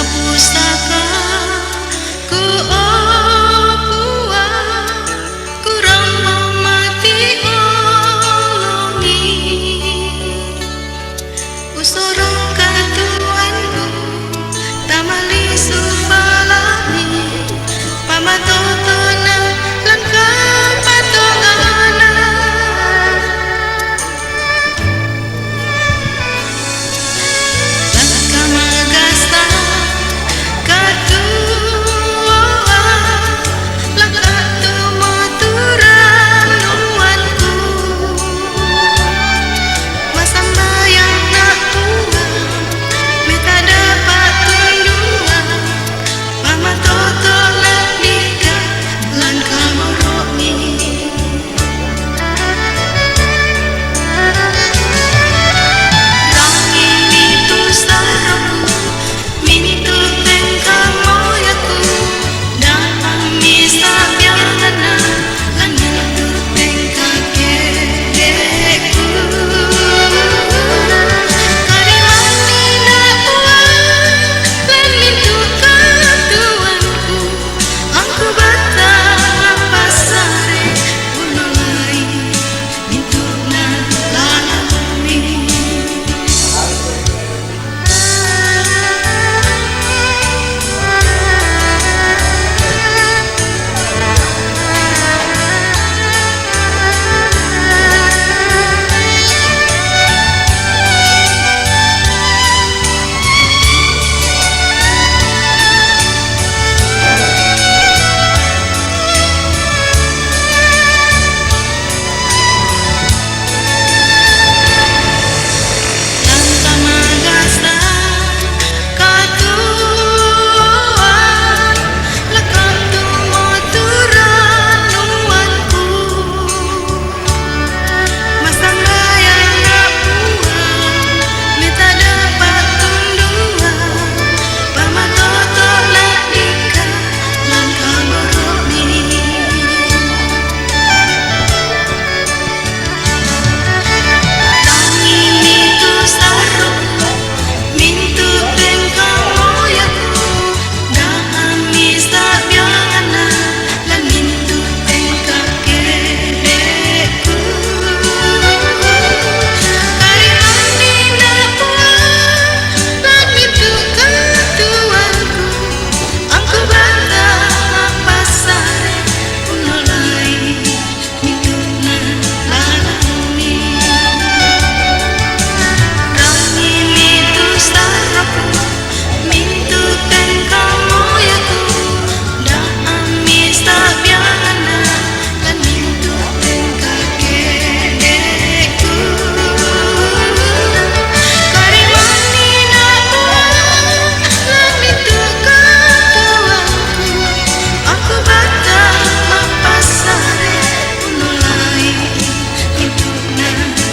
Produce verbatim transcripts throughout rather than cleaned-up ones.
Pusaka ku, oh, puang, kurang mamati olongi. Usorong katuanku, tamali supalami, pamatotona lan kapatongana. Lan kamagasta katuoan, lan katumoturan nuanku. Masambayang na puang, mitada patunduan, pamatoto lan dika lan kamoromi. Rangi mitu saroku, mintu tengka moyaku, dang ami sabiangana, lan mintu tengka kedeku. Karimani na puang, lan mintu katuanku, angku bata mapasare, unolai mintu na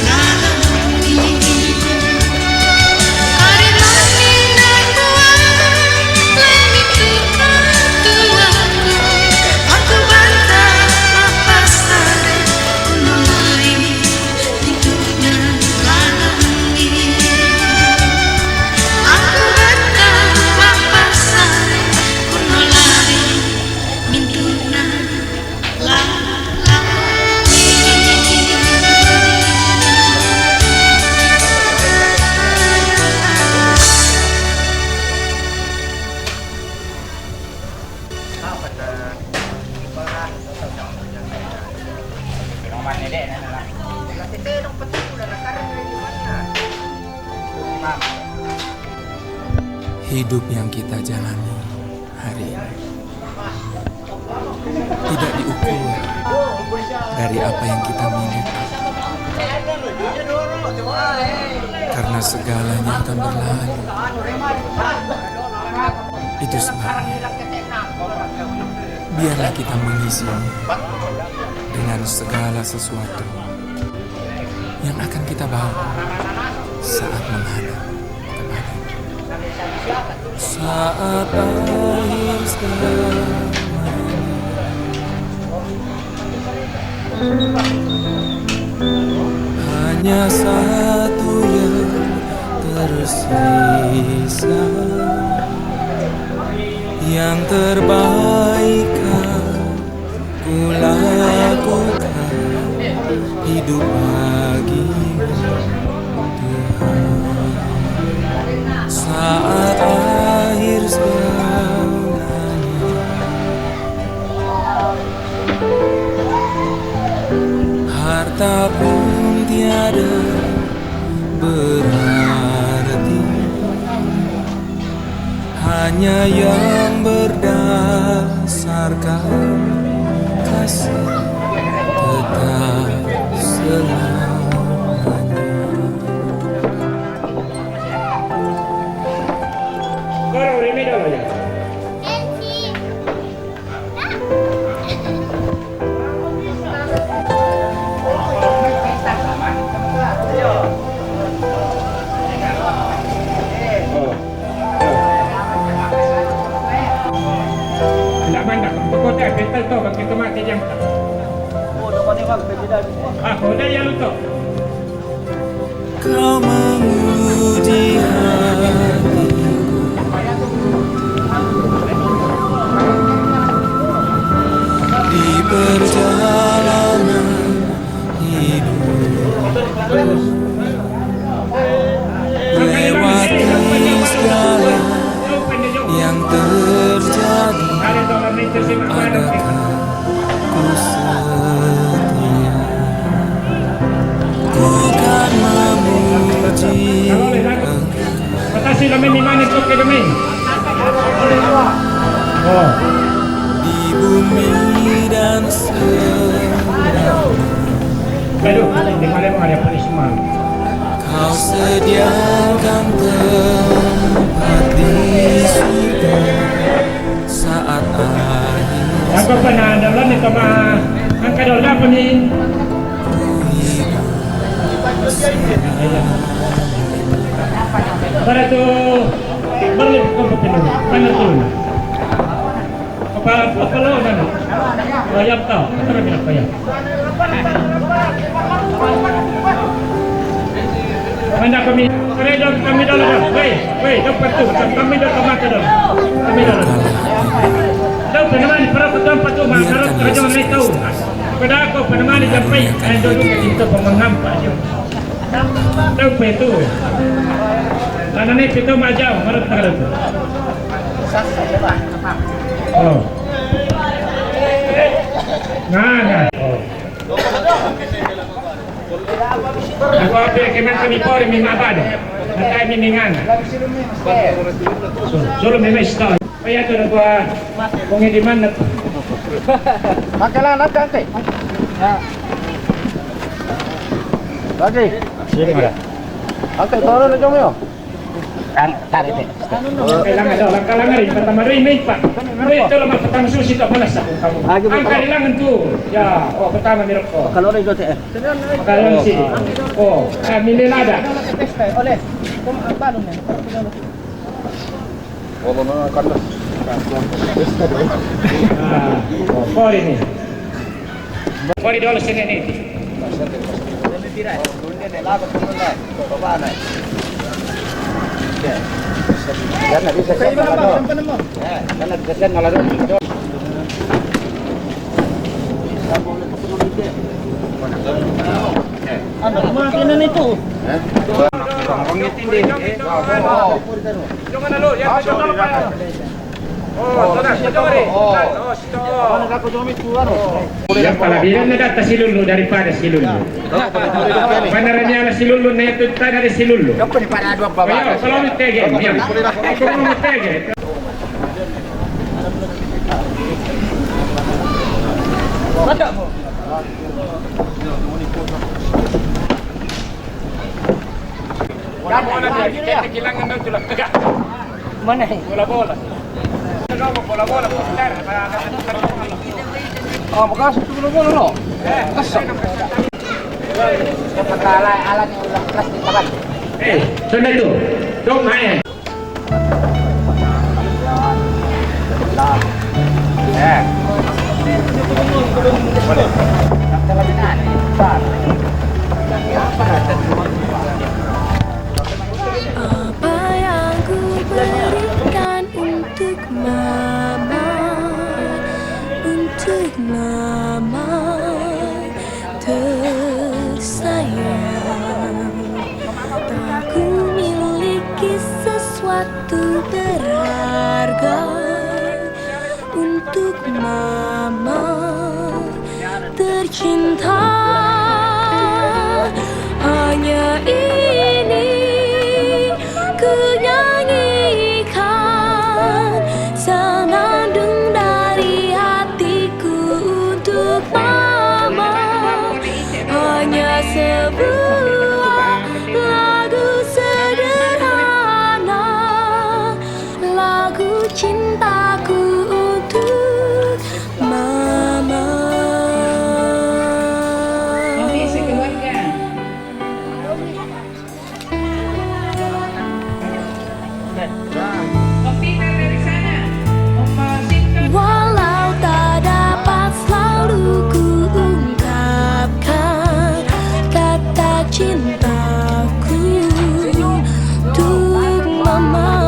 lalami. Hidup yang kita jalani hari ini tidak diukur dari apa yang kita miliki, karena segalanya akan berlalu. Itu sebabnya, biarlah kita mengisi dengan segala sesuatu yang akan kita bawa saat menghadap kepada Saat akhir zaman, hanya satu yang tersisa. Yang terbaik kan ku lakukan, hidup bagimu, Tuhan. Saat akhir segalanya, harta pun tiada berarti, hanya yang berdasarkan kasih tetap selamanya. Tidak mandang, pokoknya betul tu, bagi kematian. Ah, kau dah yang lupa. Kau menguji hatiku di perjalanan hidupku. Lewati segala yang terjadi, adakah ku setia? Ku kan memuji Engkau. Patasi lamin ni mane toke lamin. Oh. Di bumi dan surga. Aduh, di mana ada policeman? Kau sediakan tempat di surga saat akhir. Apa pernah ada orang ni kama angka dola apa ni? Para tu berlip kau kepindu. Mana tu? Apa apa lo nanu? Rayap tau. Apa rayap tau? Mana kami? Kami dah kami dah lah. Wei, wei, jom patu. Kami dah kami dah. Kami dah. Dah peneman para petuan patu mah harus kerja mereka tahu. Pada aku peneman di jampai. Ayo dulu kita pemengam pak je. Dah petu. Tanah ni petu majau harus harus. Oh. Nah, nah. Oh. Ako ape ke man kami pore mi mabado. Atay mi mingana. Solo, solo mi mesta. Kaya to na kwa kung hindi man na. Makalanat ka, ante. Lagi. Sige, mara. Ante, toro na dyan mo yun. Ang tarite. Kailangan daw, lang kailangan rin, patamarin, may pa. May ito lang, patang susi ka pala sa kung kamo. Ang kailangan to. Ya, o, patama ni Rocco. Kalori do te. Kailangan si. O, ah, minilada. Ole, kung ang balon yan. Wala na, kandas. Ah, o, pwede ni. Pwede daw sila ni. Yan na, bisa siya na, ano? Yan na, bisa siya na, ano? Ano, mga kinanito? Eh? Ang ngiti, hindi. Eh, oo. Oh, ito na, ito na, ito na. Oh, ito. Yan pala, bilang na data si Lulu daripada si Lulu. Panaranya na si Lulu na ito, tana na si Lulu. Kapan ni para dua baba? Kaya, kalau mo tege, yan. Ikaw mo tege. Bola-bola, kita kehilangan daw tulang tegak. Mana eh? Bola-bola. Bola-bola, putar. Oh, bekas itu bola-bola, no? Eh. Bekas. Kepala alat yang ulang plastik, kapan? Eh, sana itu. Dong, hai. Eh. Boleh. Apa yang ku berikan untukmu? Berharga untuk mama tercinta. Hanya ini ku nyanyikan, senandung dari hatiku untuk mama. Hanya sebuah lagu sederhana, lagu cintaku untuk mama. Kami sekeluarga. Kopi dari sana. Mama Sinta. Walau tak dapat selalu ku ungkapkan kata cintaku untuk mama,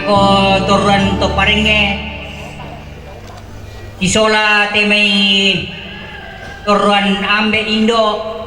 Ko torroan to parengnge, sisola te mai torroan ambe indo.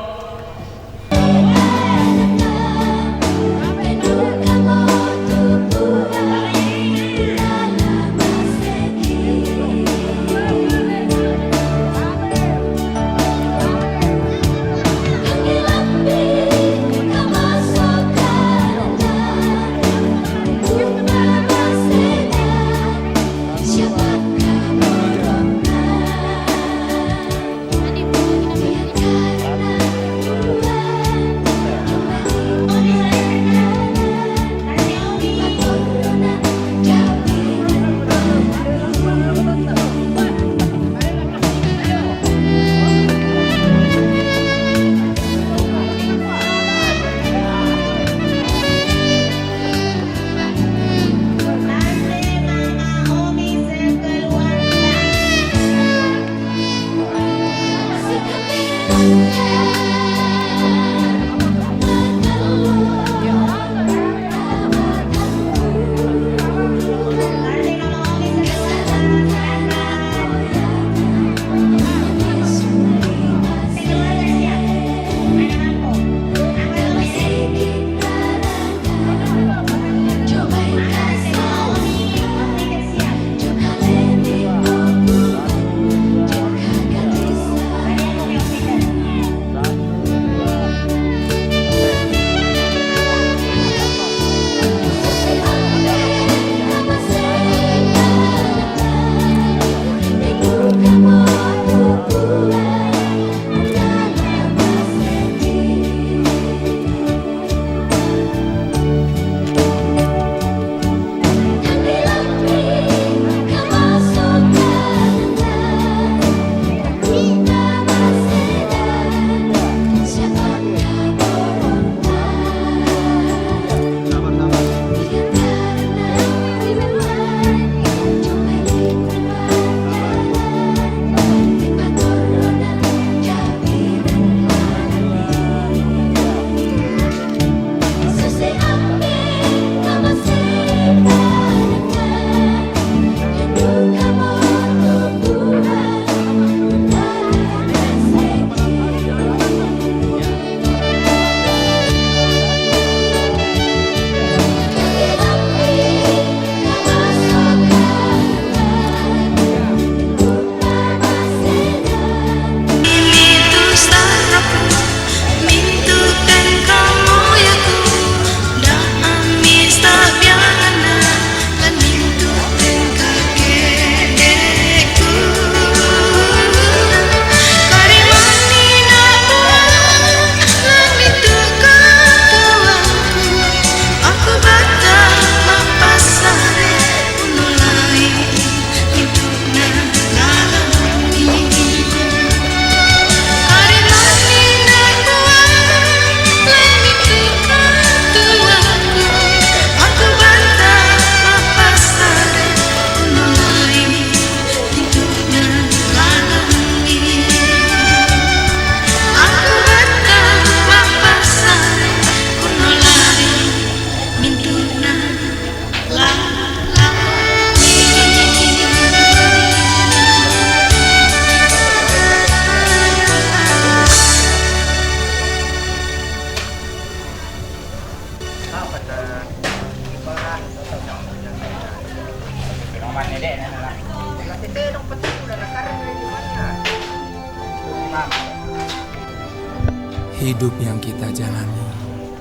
Hidup yang kita jalani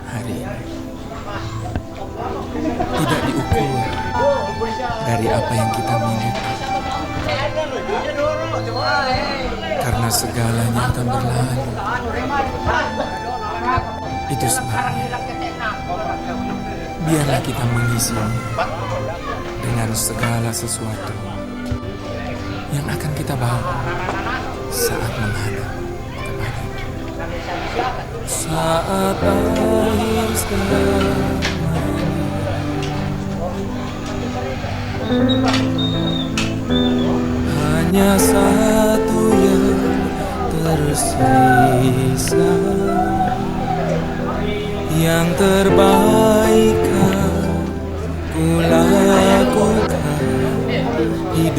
hari ini tidak diukur dari apa yang kita miliki, karena segalanya akan berlalu. Itu sebabnya, biarlah kita mengisi dengan segala sesuatu yang akan kita bawa saat menghadap kepada saat akhir segalanya. Hanya satu yang tersisa, yang terbaik kan ku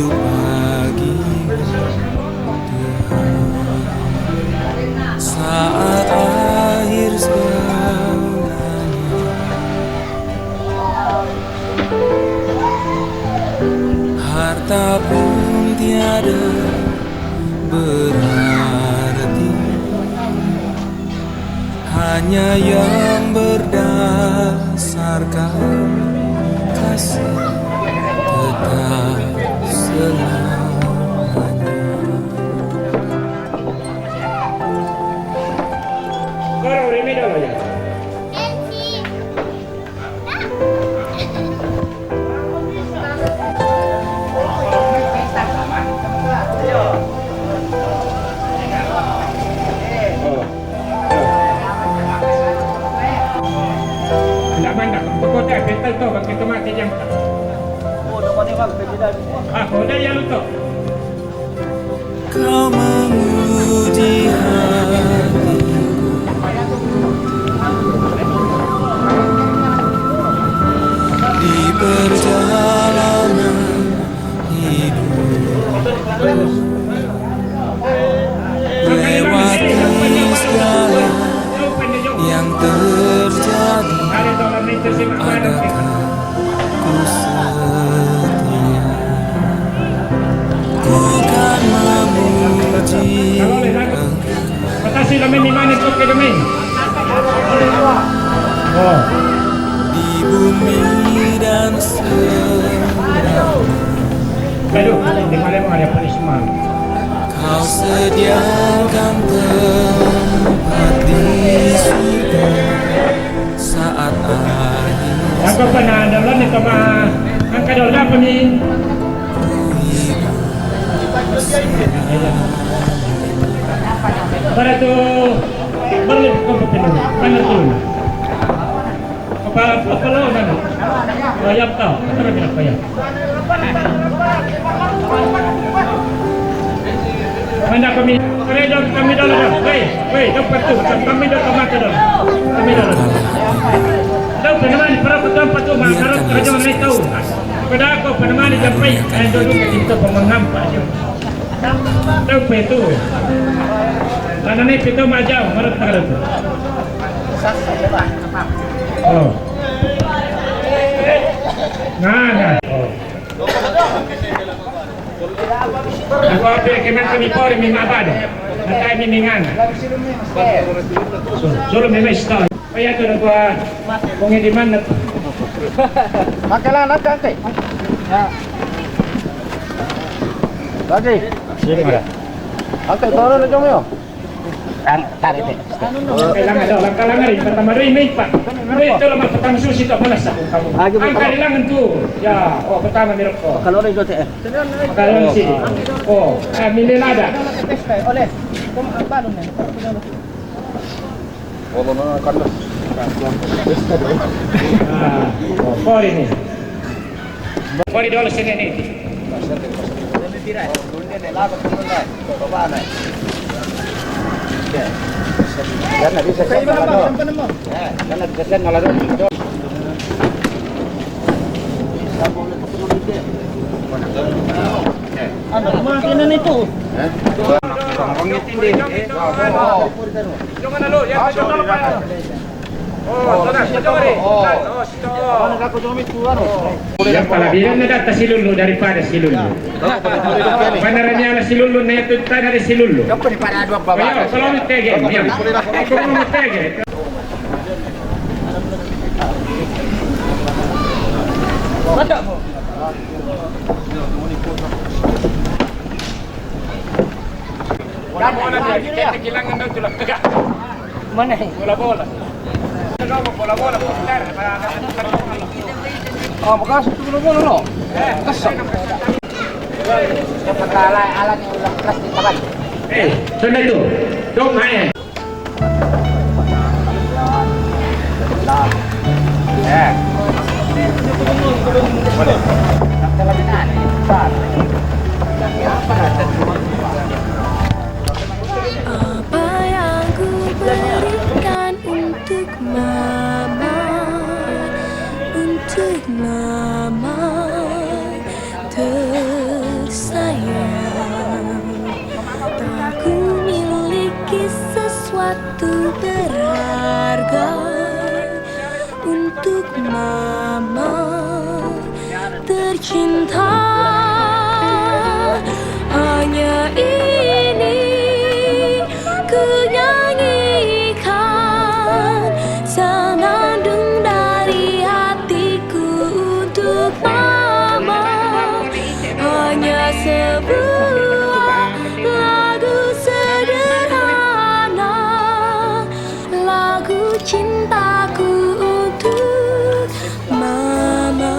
Bagi Tuhan, saat akhir segalanya, harta pun tiada berarti, hanya yang berdasarkan kasih tetap selamanya. Tidak mandang, pokoknya betul tu, bang, kita mati jam. Ah, kau dah yang lutok. Kau menguji hatiku di perjalanan hidup. Lewati segala yang terjadi, adakah ku setia? Ku kan memuji Engkau. Patasi kami ni mani kau ke kami. Oh. Di bumi dan surga. Aduh, di mana mau ada punishment? Kau sediakan tempat di surga saat akhir. Apa pernah ada lo ni kama angka dola apa ni? Para tu berlebih kau pepenu. Mana tu? Apa, apa lo mana? Bayar tau. Apa lagi nak bayar? Mana kami? Kami dah, kami dah lah. Hei, hei, dah patu. Kami dah kemati dah. Kami dah lah. Dah peneman para ketua patu mah harus kerja mana tahu. Pada aku peneman sampai eh dulu kita pemengam pak je. Dah patu. Tanah ni patu majau, marah tak ada tu. Oh. Nah, nah. Oh. Ako ape ke man kami pore mi mabado. Natay mi mingan. Solo mi mesta. Kaya to na kwa kung hindi man nat. Makalanat ka, ante. Ya. Lagi. Sige, mara. Ante, toro na dyan mo yun. Ang, tari, te. Kailangan daw, lang kalangan rin, patama rin, may pa. Ito lang, patama susi, ito, malas ako. Ang kailangan to, ya, o, patama, meron ko. Kalori ko, te. Kalori, sige. O, ah, minilada. Ole, kung ang balon na, wala na, kandas. Ah, o, pwede ni. Pwede daw, sige ni. Ano, mga kinanito? Yung ano, lo, yan, ito, ito, ito. Oh, ito na, ito na, ito na. Oh, ito. Yang palabihan na data si Lulu daripada si Lulu. Panaran niya na si Lulu, na ito tayo na rin si Lulu. Ayo, kalau mo tege, yan. Ay, kung mo tege. Bola-bola, kaya kailangan daw sila. Mana eh? Bola-bola. Bola-bola, putar. Oh, bekas itu bola-bola, no? Bekas. Dapat alat, alat yang ulang plastik, kawan. Eh, sana itu. Dong, hai. Apa yang ku berikan untuk mama, untuk mama? Terserah. Berharga untuk mama tercinta. Hanya ini ku nyanyikan, senandung dari hatiku untuk mama. Hanya sebuah lagu sederhana, lagu cintaku untuk mama.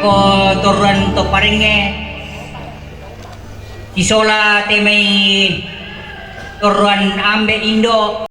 Ko torroan to parengnge, sisola te mai torroan ambe indo.